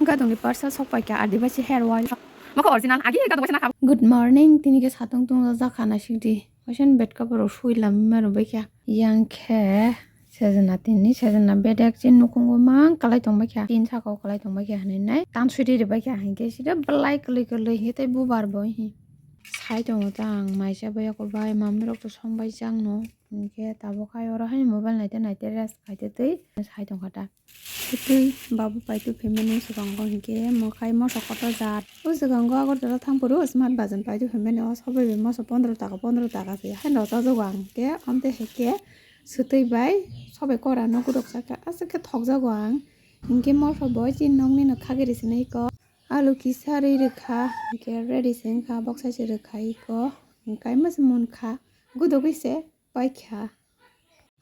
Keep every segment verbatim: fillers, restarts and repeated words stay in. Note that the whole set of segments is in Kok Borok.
Gadongni parcel sokpaikha Adibasi hair oil. Mokho original, agi gadong waisa nakha. Good morning, tini khe satung tungjajakha naisikdi. Waisa bed cover rok sui lamwi ma rwbaikha. Yang khe sejna tini, sejna bedek chin nukhungo mang kwlai tongbaikha. Tin saka o kwlai tongbaikha hinwi nai. Tan sui ri rwbaikha hinkhe sida belai kwlwi kwlwi hinkhe tei bubar bo hi. Sai tongo ta ang maisa bai ako bai mamirok to songbai changno. Hinkhe tabuk hai oro haino mobile naite naite rest khaite twi sai tongkha ta. Twi babu paitu phaimani swkango hinkhe mwkhai moso kotor jat. O swkango Agartala thangphuru smart bajan paitu phaimani o sobai bai moso pondro taka pondro taka se haino chajago ang hinkhe amte hinkhe swtwi bai sobai kora no guruk saka aswk khe thokjago ang. Hinkhe moso bo chini nokni no khagiri sinai ko. Alu kisa rwi rwkha hinkhe ready se wngkha boksa se rwkha iko. Hinkhe kaima se munkha gudugwi se. Paikha.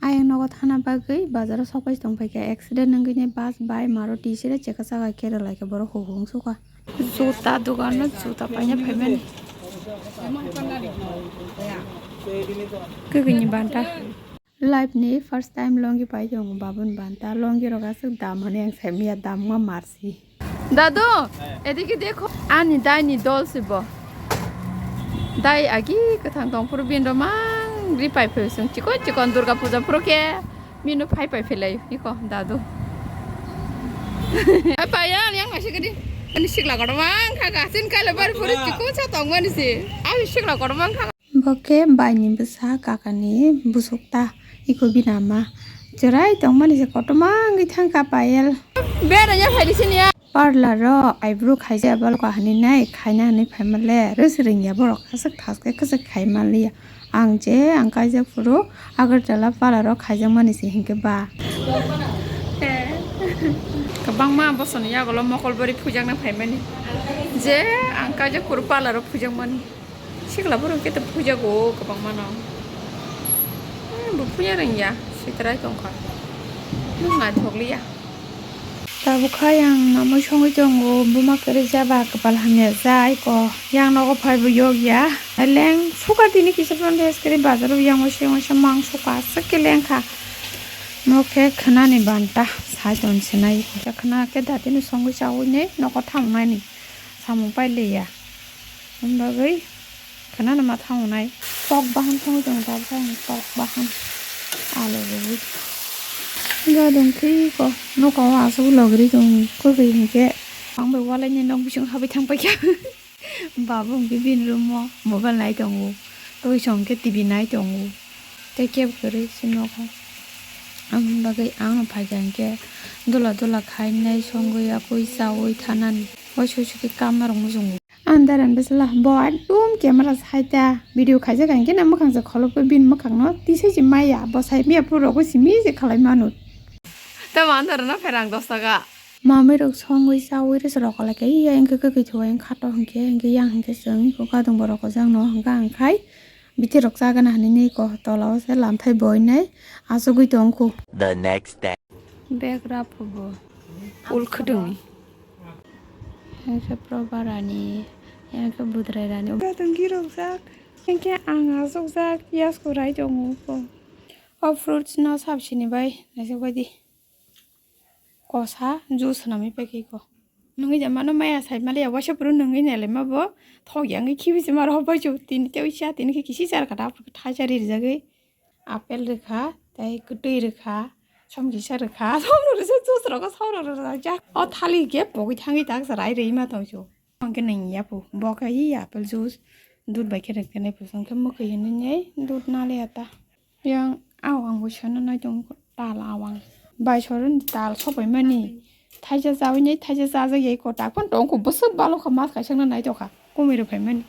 Ayang nogo thana bagwi bazaro sokpai tongpaikha. Accident wngwi ne bus bai Maruti sere chekasaka khe rwlaikha borok huhung sukha. Juta dogano juta paina phaimani. Kwkwi ni banta. Life ni first time longi pai tongo babun banta. Longi rok aswk dam hwnwi ang saimanya dam wngma marsi. Dadu, edike dekho. Ani dai ni dol se bo. Dai agi kwthang tong phuru bini rok mang ri pai phai sung chikon chikon Durga puja phuru khe bini phai pai phai lai iko dadu. Ai paya yang masih gede. Ani sikla kotor mang kha ka sin kala bar phuru chikon sa tong mani se. Ani sikla kotor mang kha. Bo khe baini bwsa kakani busuk ta, iko bini ama. Chwrai tongmani se kotorma wngwi thangkha Payel. Bera ya phaidi sini ya. Parlor o eyebrow khaijak bal ko hinwi nai khaina hinwi phaima le rwswrwng ya borok aswk thaske kwchwk khai manliya. Ang je ang kaijak phuru Agartala parlor o khaijakmani se hinkhe ba. Kwbangma bosoni yagulo mokol bwrwi phujakna phaimani. Je ang kaijak phuru parlor o phujakmani. Sikla borok khe to puja go kwbangma no. Hmm, bo puya rwngya, sitrai tongkha. Nwng naithok liya. Tabuk kha yang namui songwi tongo, buma kwrwi jaba kwpal hamya jai ko. Yang nogo phai bo yok ya. Leng suka tini kisa phano rest kwrwi bazar o yang waisa waisa mang suka aswk khe leng kha. Mo khe khwnani banta sai ton sinai. Khwna khe datino songwi chaui nei nogo thangnani samung pai liya. Wng bagwi khwnano ma thango nai. Tok bahan thangwi tongo tabuk ang tok bahan. Alo rwui. Gadong khe iko noka o aswk logri tong kwrwi hinkhe. Ang bai walai ni nok bising habai thang paikha. Babu hwnkhe bini room o mobile nai tongo. Twi song khe T V nai tongo. Tei kebo kwrwi se nogo. Aboni bagwi ang no phaikha hinkhe dola dola khainai songwi yakui chaui thanani. Waisa waisa khe kama rok muchungo. Ang Daren bwsala bo ekdum camera saita video khaijak hinkhe na mwkhang se kholopwi bini mwkhang no tisai se maya bo sai maya puro rok simi se khalai manu. Tamo ang Daren no pherang dos taka. Mamwi rok songwi chaui rwsa rok kalaikha iya wngkhe kwkwi thuwai wngkha to hinkhe hinkhe yang hinkhe chwng iko gadong borok o jang no hwnkha hwnkhe bithi rok chagana hinwi nwi ko tola o se lamthai boinai achugwi tongkhu. The next day. Bag rap bo ul khwdwngni. Yang khe Proba Rani, yang khe Budrai Rani. Gadong girok jak, yang khe ang achukjak, yasku rai tongo bo. O fruits no sabsini bai naisik bai di. Kosa juice swnamwi paikha iko. Nungwi ja mano maya sai maliya waisa phuru nungwi nailai ma bo thok ya wngwi khibi se maro hobai chu tini tei cha tini khe kisi char kha ta thai cha ri rijagwi. Apple rwkha, tei kwtwi rwkha, som kisa rwkha, som rwkha, juice rwkha, som rwkha. O thali khe pogwi thangwi tak sa rai rwi ma tong chu. Hwnkhe nang ya pu, bo khe hi apple juice, dudh bai khe rwkhe nai pu, hwnkhe mwkhwi hinwi nai dudh nali ata. Yang awang bo sano nai tong tal awang. Bai soron tal sopai mani. Thaisa chawi nai, thaisa chajak yai kotak phan tong ko bwswk balo kha mas kaisa no nai tokha. Kumui rw phai mani.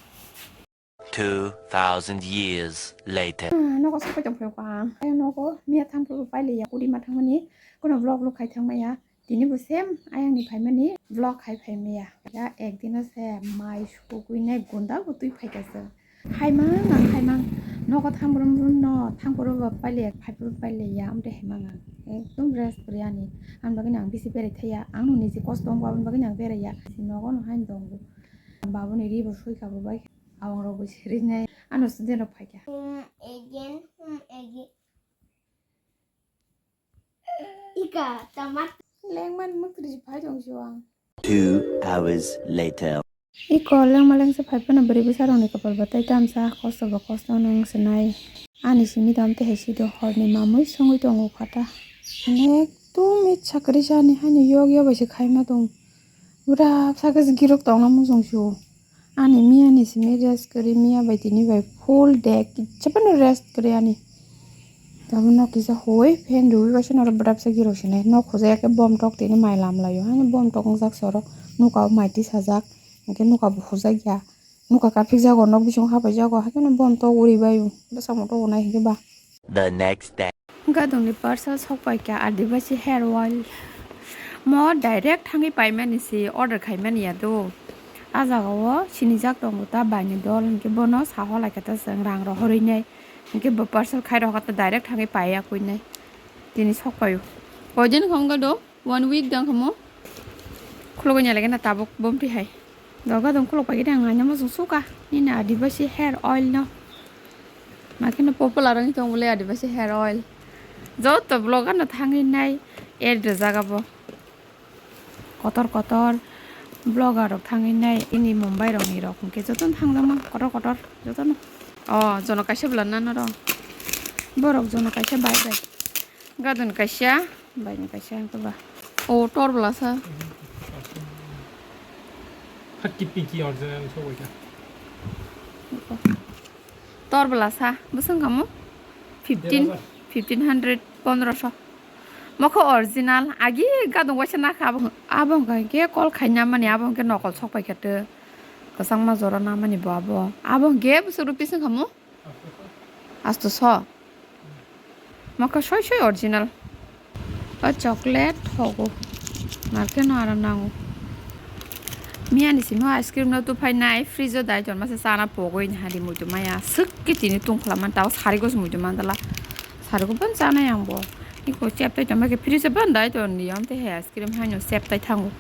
Two thousand years later. Ah, nogo sopai tong phai kha. Ayang nogo miya thang phuru pai liya, kudi ma thang mani. Kono vlog vlog khai thang maya. Tini bo same ayang ni phaimani vlog khai phaimaya. Ya ekdino se mai sugwi nai gunda bo twi phaikha se. Khaimang ang khaimang nogo thang brum brum no thang phuru bo paile phai phuru paile ya amte khaimang ang. Ekdom rest kwrwi ani. Ang bagwi ang bisi berai thaya. Ang no niji kosto wngo aboni bagwi ang beraiya. Nogo no haino tongo. Babuni ri bo sui kha bo bai. Awang rok bo siri nai. Ano student rok phaikha. Hum again, hum again. Ika, tamat. Lengmani mwkhwtwrwi phai tong si o ang. Two hours later. Iko lengma lengsa phai phano bwrwi bwsa rokni kopal bo tei tamsa kosto bo kosto no wng swnai. Ani simi dam tei hai si do horni mamwi songwi tongo kha ta. Ekdom itsa kwrwi sa ani haino yok ya bai se khaima tong. Bwrap sakhe girok tongna muchung si o. Ani miya ni simi rest kwrwi, miya bai tini bai full day kisa phano rest kwrwi ani. Tabuk no kisa hoi fan rwi bai se norok bwrap sa girok sinai. Nok hojai ya khe bom tok tini mai lam lai o. Haino bom tok wngjak se oro. Nuka o mai tisajak. Hwnkhe nuka bo hojak ya. Nuka kaphik jago, nok bising hapai jago. Haikhe no bom tok uri bai o. Bwsamo tok nai hwnkhe ba. The next day. Gadongni parcel sokpai kha Adivasi hair oil. Mo direct thangwi paimani si order khaimani ya do. A jaga o sinijak tongo ta baini dol, hinkhe bono saho lai kha ta chwng rang rohorwi nai. Hinkhe bo parcel khai rokha ta direct thangwi paiya kwi nai. Tini sokpaio. Koidin kham gado? One week dang khamo. Khulugwi nyalai gana tabuk bomti hai. Doga dong khuluk pagi dang naina muchung suka. Nini Adivasi hair oil no. Makino popular wngwi tong bole Adivasi hair oil. Joto vlog ano thangwi nai ad rwjak abo. Kotor kotor vlogger rok thangwi nai ini Mumbai rokni rok hwnkhe jotono thangjakma kotor kotor jotono. O jono kaisa bwla nana rw. Borok jono kaisa bai bai. Gadon kaisa. Baini kaisa hwnkhe ba. O tor bwlasa. Hakki pinki original sobo kha. Tor bwlasa bwswng kamo fifteen, fifteen hundred, pondroso. Mokho original agi gadong waisa nakha abo, abo hwnkhe kol khaina mani abo hwnkhe nokol sokpai kha tw. Kwchangma jora namani bo abo. Abo hwnkhe bwswk rupees wng kamo? Asto so. Mokha soi soi original. O chocolate thogo. Narkhe no aram nango. Miyani simi ice cream no tuphai nai fridge o dai ton masa chana pogoi ni hari muitu maya swk ke tini tungkhla man tao sari gos muitu man dala sari go ban chana yang bo. Iko chep tai ton masa fridge o ban dai ton ni yom te he ice cream haino chep tai thango.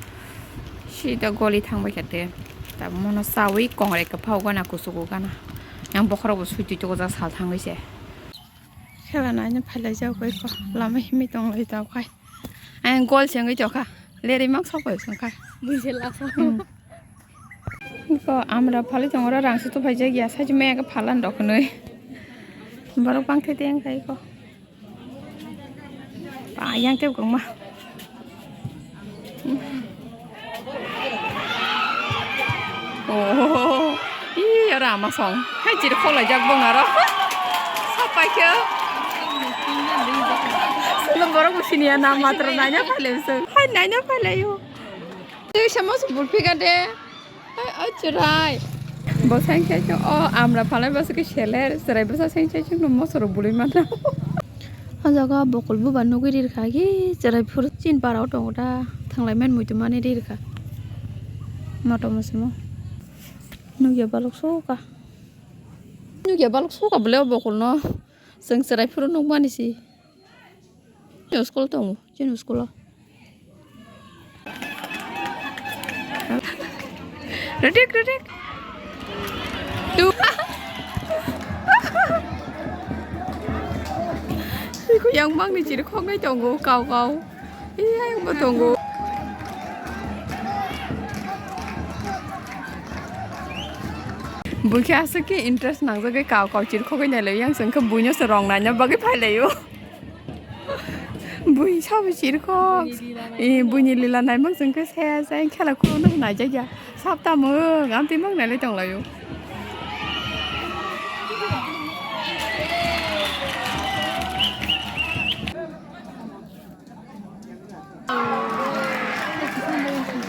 Sida goli thangbai kha te. Tabuk mono chawi kongrai kwphao gana kuchugo gana. Yang bokhorok bo sui twi tokojak sal thangwi se. Khela naina phailai jak bai kho lama himwi tong lai tao khai. Ayang gol se wngwi tokha. Lerwi mak sok bai song kha. Buji lasa. Hmm. Iko amra phalwi tongo ro rang se tuphai jak ya sai mega phalan rok hwnwi. Borok bang thai teng khai kho. Ba yang tei kwbangma. Oh, ih, ora ama song. Hai, chiri kholai jak bong aro. Sapai khe. Solo borok bo sini ya na matra naina phailai song. Hai, naina phailai yo. Tei sama se bulpi ga de. Ai, ai, chwrai. Bo saing saing o amra phalai bwswk khe seler, chwrai bwsa saing saing no mosoro bului mano. O jaga bokol buba nugwi rirkha, agi chwrai phuru chin para o tongo da, thanglai man muitu mani rirkha. Moto musimo. Nugya balok suka. Nugya balok suka bole o bokol no. Chwng chwrai phuru nukmani si. Chini school tongo, chini school o. Redik, redik. Tu. Iku yang mangni chiri khoknai tongo, kau, kau. Iya, yang bo tongo. Bui khe aswk khe interest nangjagwi kau kau chirkhogwi nailai yang chwng khe buino se rong naina bagwi phailaio. Bui sabo chirkhok. Buini lila naimang. Eh, buini lila naimang chwng khe se se khela khulumno naijakya. Sab tamung amtwi mang nailai tonglaio.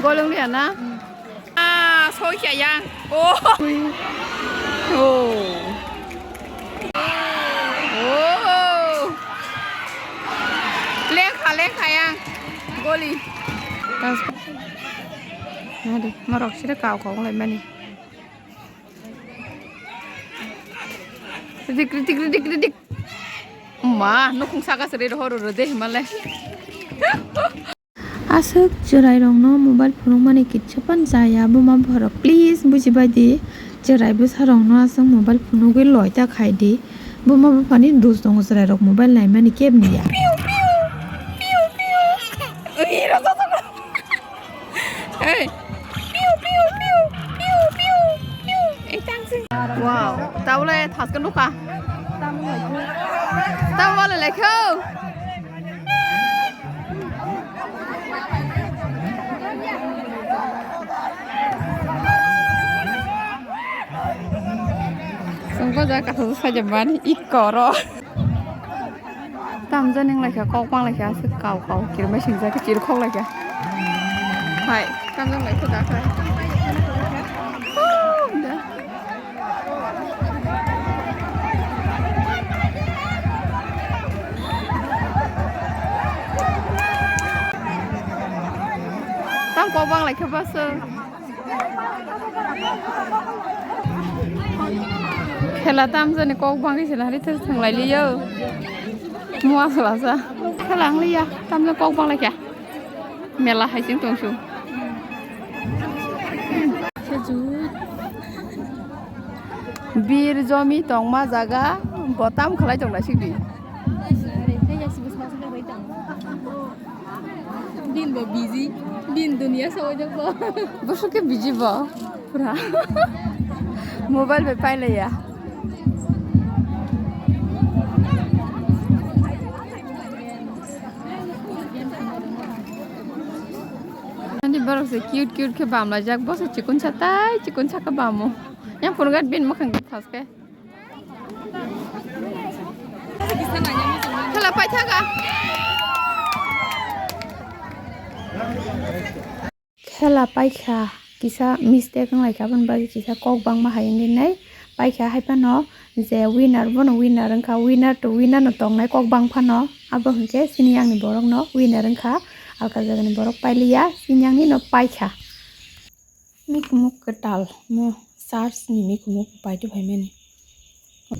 Golong liya na? Ah, soi kya yang. Oh. Oh. Oh. Lengkha, lengkha yang. Goli. Nadi, morok sida kau kau lai mani. Ridik, ridik, ridik, ridik. Ma, nukhung saka sari rohor ro de himale. Aswk chwrairokno mobile phunukmani kitsa pan chaya, buma borok please bujibai di. Chwrai bwsarokno aswk mobile phunugwi loita khai di. Buma buphani dos tongo chwrairok mobile naimani kebni ya. Ka nukha. Tamo le lekho. Sungko ja ka su sa jaman ikoro. Tamjani wnglaikha, kok wnglaikha, aswk kau kau kirmai singjak, chirikhok laikha. Hai, tamjani wnglaikha da khe. Tam kok wnglaikha bwswk. Khela tamjani kok bangwi se lari thwng lai liyo. Mua khlasa. Khela ang liya. Tamjani kok banglaikha. Mela hai sing tongsu. Bir jomi tongma jaga bo tam khlai tong naisik di. Din bo busy, din dunia sawai jokbo. Bwswk khe busy bo, pura. Mobile bai pailaiya. Ani borok se cute cute khe bamlaijak, bwswk chikon sa tai chikon sa khe bamo. Yang phunukha bini mwkhang khe thaske. Khela paithaga. Khela paikha kisa mistake wnglaikha, aboni bagwi kisa kok bangma hai wngwi nai paikha, hai phano je winner bono winner wngkha, winner to winner no tongnai kok bang phano, abo hwnkhe chini yangni borok no winner wngkha, alka jagani borok pailiya, chini yangni no paikha. Mikhumuk kwtal mo church ni mikhumuk paito phaimani.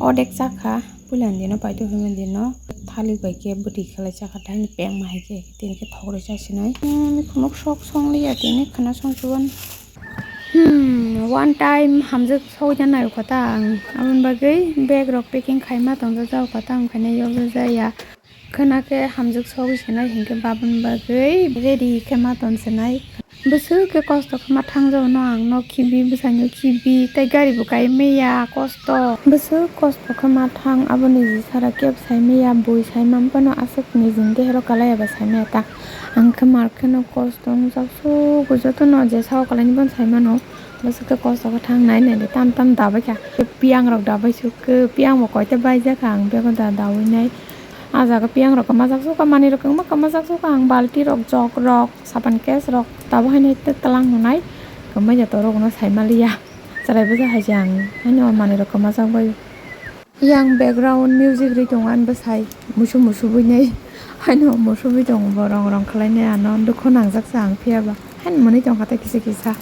Odek chakha puila ni dino paito phaimani dino thalik bai khe bwtwi khlai chakha tei pengma hai khe tini khe thok rwi chasinai. Hmm, mikhumuk sok song liya tini khwna song chuban. Hmm, one time hamjwk sogwi nai kho ta ang. Aboni bagwi bag rok packing khaima tongjak jao kho ta ang khaina yobjak ya. Khwna khe hamjwk sogwi sinai hinkhe baboni bagwi ready khe ma ton sinai. Bwswk khe kosto khe ma thang jao no ang, nok khibi, bwsai no khibi, tei gari bo kai maya, kosto. Bwswk kosto khe ma thang, aboni ji sara kebo sai maya, bui sai man phano aswk nijini dehero kalai eba sai maya ta. Ang khe mar kheno kosto wngjak sugo, jotono je sao kalai ni bono sai mano. Bwswk khe kosto khe thang nai nai de tam tam dabai kha. Piyang rok dabai suk khe, piyang bo koita baijak kha ang bego da dawi nai. Ah jaga piyang rok kwmajak sukha, manwi rok kwma kwmajak sukha, ang balti rok, jok rok, sapan case rok tabo haino tei twlang nunai kwmai ya, to rok no sai maliya. Chwrai bwsa hai se ang haino manwi rok kwmajak bai. Yang background music ri tongo, ani bwsai musu musu bui nai haino musu bui tongo, bo rong rong khlai nai, ano dukho nangjak sa ang phiya ba haino mwnwi tongkha tei kisa kisa.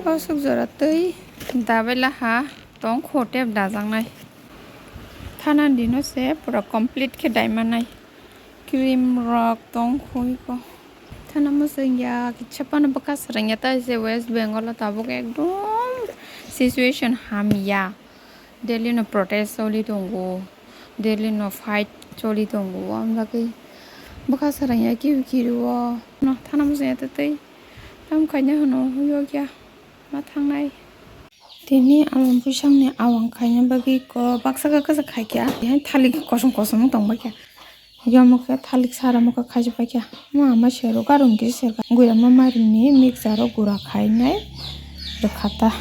Bosok jora twi dabai laha tong kho tep dajaknai. Thana dino se pura complete khe daimanai. Cream rok tong khuiko. Thana mwswng ya, kicha phano bwkha swrwng ya, tai se West Bengal o tabuk ekdom situation hamya. Delhi no protest choli tongo, Delhi no fight choli tongo, amjagwi bwkha swrwng ya kiu kirio. No thana mwswng ya tei tam khaina hwno huyok ya. Ma thangnai. Tini ang bwsakni awang khaina bagwi ko baksa khe kwchak khaikha. Tini thalik kosom kosom wng tongbaikha. Yamo khe thalik sara mokhe khaijak paikha. Ma ama sero karwi khe serkha. Gura ma mairum ni mixture o gura khainai. Rwkha ta.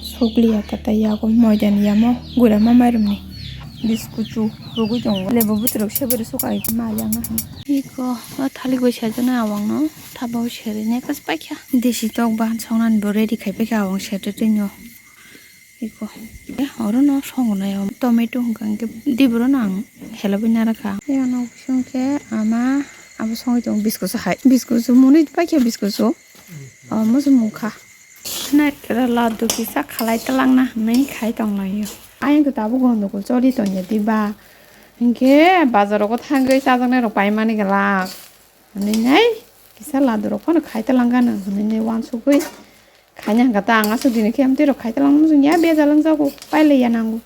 Sukliya ta ta yago moida ni yamo gura ma mairum ni. Biskuchu rwgwi tongo. Lebo bwtwrok seberi sukai ma yangna hwn. Iko o thalik bai sajaknai awang no. Tabao seri nai pas paikha. Desi tok bahan songnani bo ready khai paikha awang seri twi no. Iko. Eh, oro no songo nai o. Tomato hwnkha hwnkhe diboro no ang helogwi narakha. Yang no bising khe ama abo songwi tongo biscuit hai. Biscuit mwnwi paikha biscuit. O musu mungkha. Nai kera laddu kisa khalai twlangna hwnwi khai tonglaio. Ayang khe tabuk gondokol choli tongya diba. Hinkhe bazar rogo thangwi chajaknai rok paimani glak. Hwnwi nai kisa laddu rok phano khai twlangano hwnwi nai uansugwi khaina hwnkha ta ang aswk dini khe amtwi rok khai twlangma wngya beja langjago pailaiya nango.